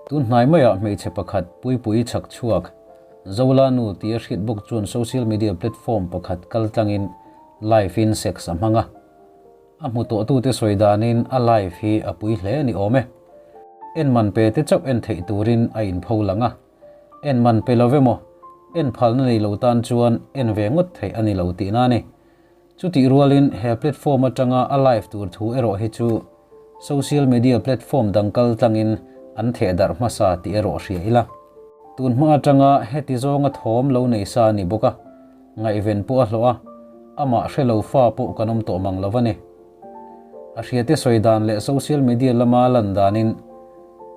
Tun hnai maiah hmeichhe pakhat Puipuii chhak chhuak Zola nu tia hriat bawk chuan social media platform pakhat kal tlangin live in sex a hmang a. A hmu tawhtute sawi danin a live hi a pui hle a ni awm e. En man pe te chauh en theih turin a inpho lang a. En man pe lo emaw, en phalna nei lo tan chuan en ve ngawt theih a ni lo tihna a ni. Chutih rualin he platform atanga a live tur thu erawh hi chu social media platform dang kal tlangin an theh darh hmasa tih erawh hria ila. Tun hma atanga heti zawnga thawm lo nei sa a ni bawk a, ngaihven pawh a hlawh a, amah hre lo fa pawh kan awm tawh mang lo a ni. A hriate sawi dan leh social media lama lan danin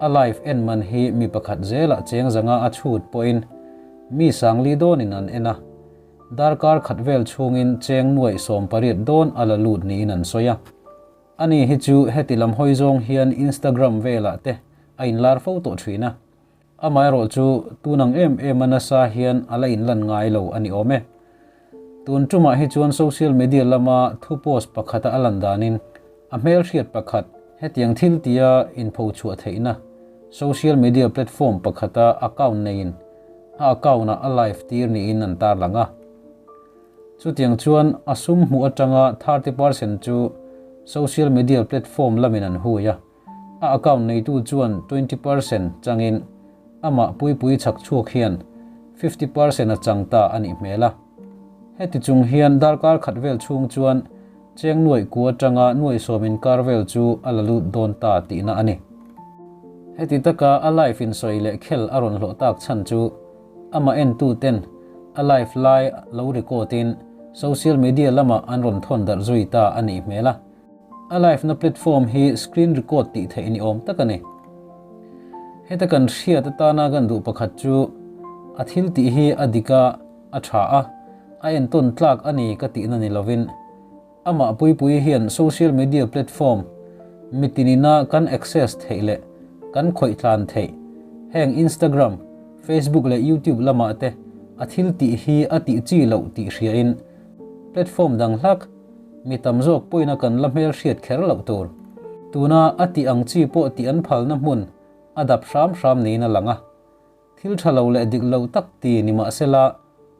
a live en man hi mi pakhat zelah cheng zanga a chhut pawhin mi sangli dawnin an en a, Darkar khat vel chhungin cheng nuaih 18 dawn a la lut niin an sawi a. Ani hi chu heti lam hawi zawng hian Instagram velah te a inlar fo tawh thin a. Amaherawh chu tun ang em em a nasa hian a la inlan ngai lo a ni awm e. Tun tumah hi chuan social media lama thu post pakhata a lan danin a hmelhriat pakhat hetiang thil tia inpho chhuah theihna social media platform pakhata account neiin a account-ah a live tir niin an tarlang a. Chutiang chuan a sum hmuh atanga 30% chu social media platform lamin an hui a, a account neitu chuan 20% changin amah puipui chhak chhuak hian 50% a chang ta a nih hmel a. Heti chung hian darkar khat vel chhung chuan Cheng nuaih ku atanga nuaih sawm inkar vel chu a la lut dawn ta tihna a ni. Heti taka a live insawi leh khel a rawn hlawh tak chhan chu amah entu ten a live lai lo record in social media lamah an rawn thawn darh zui ta a nih hmel a. A live na platform hi screen record tih theih ni awm tak a ni. Heta kan hriat atana kan duh pakhat chu a thil tih hi a dik a, A tha a, a entawn tlak a ni ka tihna ni lovin, amah Puipui hian social media platform mitinina kan access theih leh kan khawih tlan theih heng Instagram, Facebook leh YouTube lamah te a thil tih hi a tih chi loh tih hriain platform dang hlak mi tam zawk pawhin a kan la hmel hriat kher loh tur. Tuna a tih ang chi pawh tih an phalna hmun a dap hram hram niin a lang a. Thil tha lo leh dik lo tak ti ni mahsela,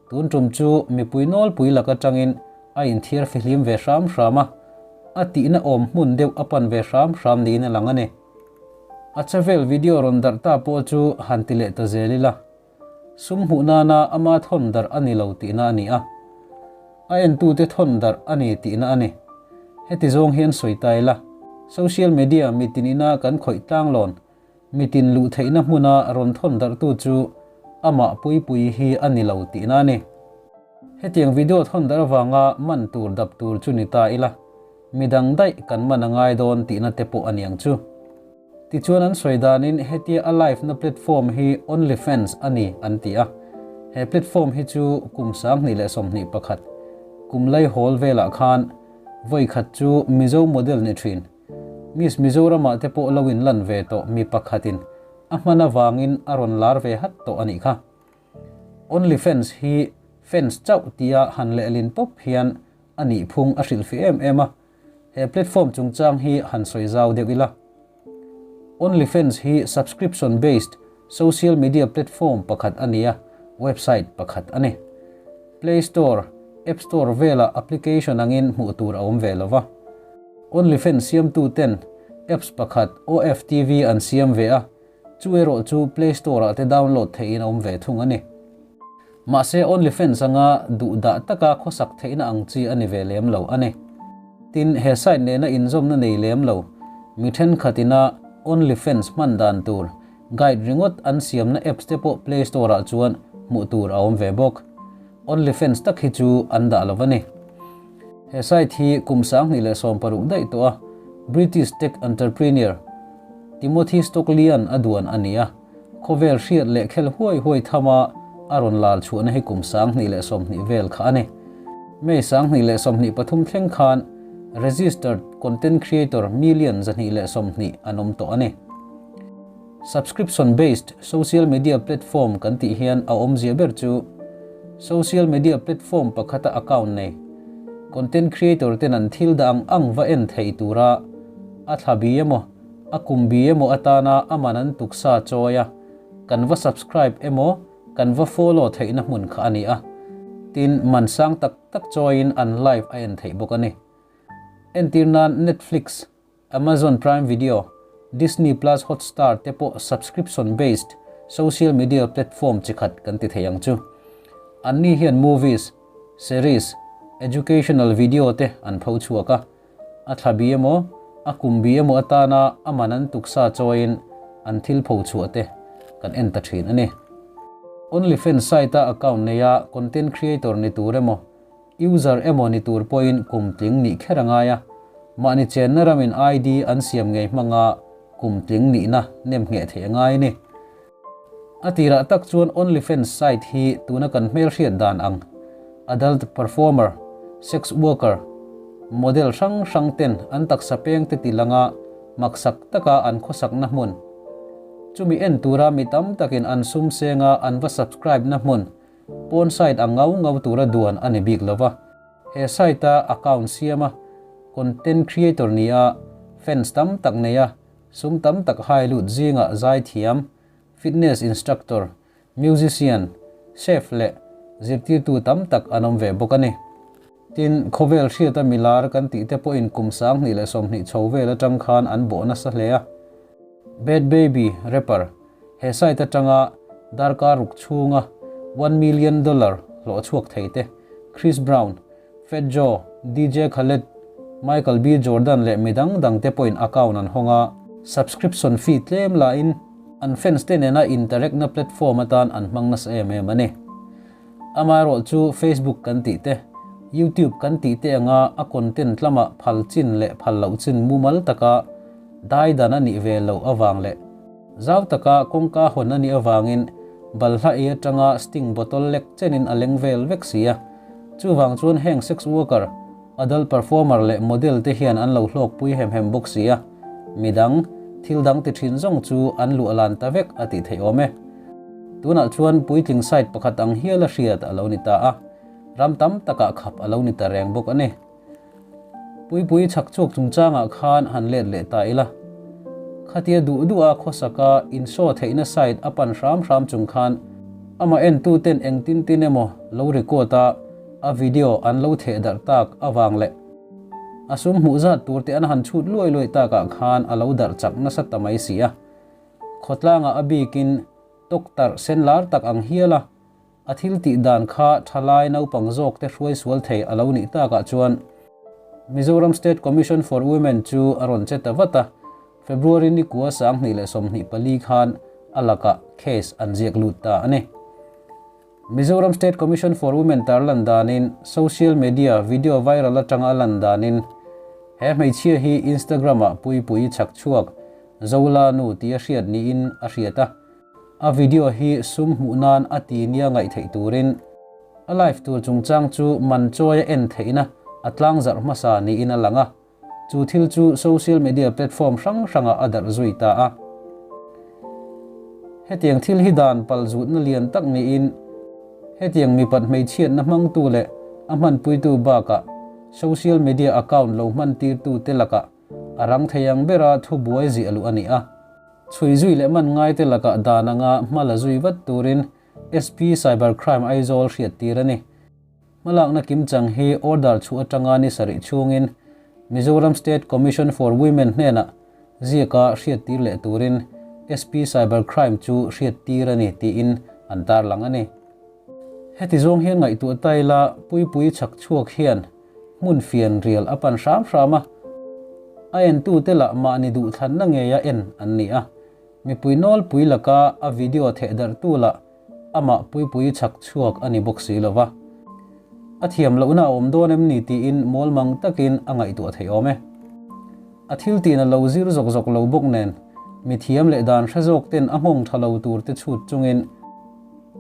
tun tum chu mipui nawlpui lak atangin a inthiar fihlim ve hram hram a, a tihna awm hmun deuh a pan ve hram hram niin a lang a ni. A chevel video rawn darh ta pawh chu han ti leh ta zel ila, sum hmuh nana ama thawn darh a ni lo tihna a ni a, a entute thawn darh a ni tihna a ni. Heti zawng hian sawi ta ila, social media mitin ina kan khawih tlanglawn Mitin luh theihna hmuna rawn thawn darhtu chu amah Puipui hi a ni lo tihna a ni. Hetiang video thawn darh avanga man tur dap tur chu ni ta ila, midang daih kan man a ngai dawn tihna te pawh a niang chu. Tichuan an sawi danin hetia a live na platform hi OnlyFans a ni an ti a, he platform hi chu kum 2021 kum laihawl velah khan vawi khat chu Mizo model ni thin. Miss Mizoramah te pawh lo in lan ve tawh mi pakhatin a hman avangin a rawn lar ve hat tawh a nih kha. Only fans hi fans chauh tia han lehlin pawp hian a nih phung a hrilhfih em em a, he platform chungchang hi han sawi zau deuh ila. Only fans hi subscription based social media platform pakhat a ni a, website pakhat a ni. Play Store, App Store velah application angin hmuh tur a awm ve lo va. OnlyFans siamtu ten apps pakhat OFTV an siam ve a, chu erawh chu Play Store ah te download theihin a awm ve thung a ni. Mahse OnlyFans anga duh dah taka khawsak theihna ang chi a ni ve lem lo a ni. Tin, he site nena inzawmna nei lem lo mi thenkhat ina OnlyFans hman dan tur guide ringawt an siamna apps te pawh Play Store ah chuan hmuh tur a awm ve bawk. OnlyFans tak hi chu an dah lo a ni. He site hi kum 2016 daih tawh a British tech entrepreneur Timothy Stokely-a'n a duan a ni a, khawvel hriat leh khel huai huai thama a rawn lar chhuahna hi kum 2020 vel kha a ni. May 2023 thleng khan registered content creator million 220 an awm tawh a ni. Subscription based social media platform kan tih hian a awmzia ber chu social media platform pakhata account nei content creator ten an thil dah ang ang va en thei tura a thla bi emaw A kum bi emaw atana a man an tuk sa chawi a, kan va subscribe emaw kan va follow theihna hmun kha a ni a. Tin, man sang tak tak chawiin an live a en theih bawk a ni. Entir nan Netflix, Amazon Prime Video, Disney Plus Hotstar te pawh subscription based social media platform chi khat kan ti thei ang chu. Anni hian movies, series, educational video te an pho chhuak a. A thla bi emaw, a kum bi emaw atana a man an tuksa chawiin an thil pho chhuah te kan en ta thin a ni. OnlyFans site-a account neia content creator ni tur emaw, User emaw ni tur pawhin kum tling nih kher a ngai a, mahni chenna ramin ID an siam ngei hmanga kum tling nihna nem ngheh theih a ngai a ni. A tirah tak chuan OnlyFans site hi tuna kan hmelhriat dan ang adult performer, sex worker, model hrang hrang ten an taksa peng te ti langa maksak taka an khawsakna hmun, chumi en tura mi tam takin an sum senga an va subscribe na hmun Pawn site ang ngau ngau tura duan a ni bik lo va, he site-a account siama content creator nia fans tam tak neia sum tam tak hai lut zingah zaithiam, fitness instructor, musician, chef leh zirtirtu tam tak an awm ve bawk a ni. Tin, khawvel hriata milar kan tih te pawhin kum 2020 chho vel atang khan an bawh nasa hle a. Bad Baby, rapper, he site atanga darkar ruk chhunga $1 million hlawh chhuak thei te, Chris Brown, Fat Joe, DJ Khaled, Michael B Jordan leh midang dang te pawhin account an hawng a, subscription fee tlem lahin an fans te nena interact na platform atan an hmang nasa em em a ni. Amaherawh chu Facebook kan tih te, YouTube kan tih te anga a content lamah phal chin leh phal loh chin mumal taka dai dan a nih ve loh avang leh zau taka kawngka hawn a nih avangin balhla ei atanga sting bottle lek chenin a leng vel vek si a. Chuvang chuan heng sex worker, adult performer leh model te hian an lo hlawkpui hem hem bawk si a, midang, thil dang ti thin zawng chu an luah lan ta vek a tih theih awm e. Tunah chuan puitling site pakhat ang hial a hriat a lo ni ta a, ram tam takah khap a lo ni ta reng bawk a ni. Puipui chhak chhuak chungchangah khan han let leh ta ila. Khatia duh duh a khawsaka inshaw theihna site a pan hram hram chung khan amah entuten engtin tin emaw lo record a, a video an lo theh darh tak avang leh a sum hmuh zat tur te an han chhut luai luai takah khan a lo darh chak nasa ta mai si a. Khawtlangah a bikin tawktarh sen lar tak ang hial a, a thil tih dan kha thalai naupang zawk te hruai sual thei a lo nih takah chuan Mizoram State Commission for Women chu a rawn che ta vat a, February ni kua 2024 khan a lakah case an ziak lut ta a ni. Mizoram State Commission for Women tarlan danin social media video viral atanga a lan danin he hmeichhia hi Instagram-ah Puipui chhak chhuak Zola nu tia hriat niin a hriat a, a video hi sum hmuh nan a ti nia ngaih theih turin a live tur chungchang chu man chawi a en theihna a tlangzarh hmasa niin a lang a. Chu thil chu social media platform hrang hrangah a darh zui ta a. Hetiang thil hi dan pal zutna lian tak niin hetiang mipat hmeichhiatna hmangtu leh a hmanpuitu bakah social media account lo hmantirtu te lakah a rang thei ang bera thubuai ziah luh a ni a. Chhui zui leh man ngaite lakah dan anga hma la zui vat turin SP Cyber Crime Aizawl hriattir a ni. Hmalakna kimchang hi order chhuah atanga ni sarih chhungin Mizoram State Commission for Women hnenah ziaka hriattir leh turin SP Cyber Crime chu hriattir a ni tiin an tarlang a ni. Heti zawng hian ngaihtuah ta ila Puipui chhak chhuak hian hmun fian rial a pan hram hram a, a entute lah mahni duhthlanna ngeia en an ni a, mipui nawlpui laka a video thehdarhtu lah Amah Puipui chhak chhuak a ni bawk si lo va, a thiam lohna a awm dawn em ni tiin mawlmang takin a ngaihtuah thei awm e. A thil tihna lo zir zawk zawk lo bawk nen, mi thiam leh dan hre zawk ten a nghawng tha lo tur te chhut chungin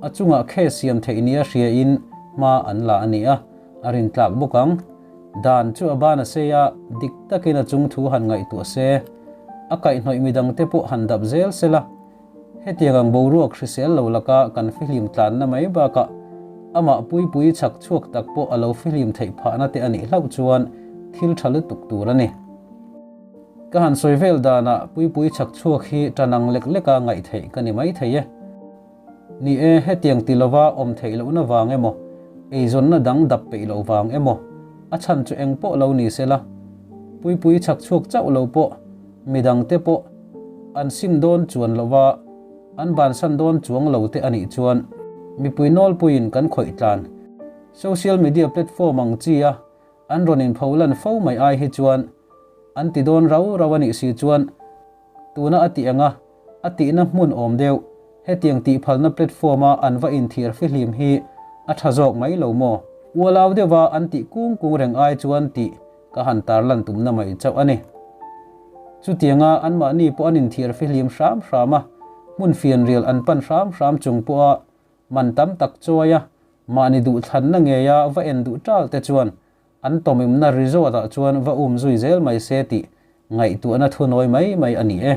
a chungah case siam theih nia hriain hma an la a ni a, a rintlak bawk ang. Dan chu a ban a sei a, dik takin a chung thu han ngaihtuah se, a kaihhnawih midangte pawh han dap zel se la, Hetiang ang boruak hrisel lo laka kan fihlim tlanna mai bakah amah Puipui chhak chhuak tak pawh a lo fihlim theih phahna te a nih hlauh chuan thil tha lutuk tur a ni. Ka han sawi vel danah Puipui chhakchhuak hi tan ang lek leka ngaih theih ka ni mai thei e. Ni e, hetiang ti lova awm theih lohna vang emaw, eizawnna dang dap peih loh vang emaw, a chhan chu eng pawh lo ni sela, Puipui chhakchhuak chauh lo pawh midangte pawh an sim dawn chuan lova an bansan dawn chuang lo te a nih chuan mipui nawlpuiin kan khawih tlan social media platform ang chi a an rawn inpholan fo mai ai hi chuan an ti dawn rau rau a nih si chuan Tuna a tih anga a tihna hmun awm deuh, hetiang tihphalna platform-a an va inthiar fihlim hi a tha zawk mai lo maw? Ualau deuha an tih kung kung reng ai chuan tih ka han tarlan tumna mai chauh a ni. Chutianga anmahni pawh an inthiar fihlim hram hram a, hmun fianrial an pan hram hram chung pawha man tam tak chawi a, mahni duhthlanna ngeia va en duh tal te chuan An tawmimna resort ah chuan va um zui zel mai se tih ngaihtuahna thunawi mai mai a ni e.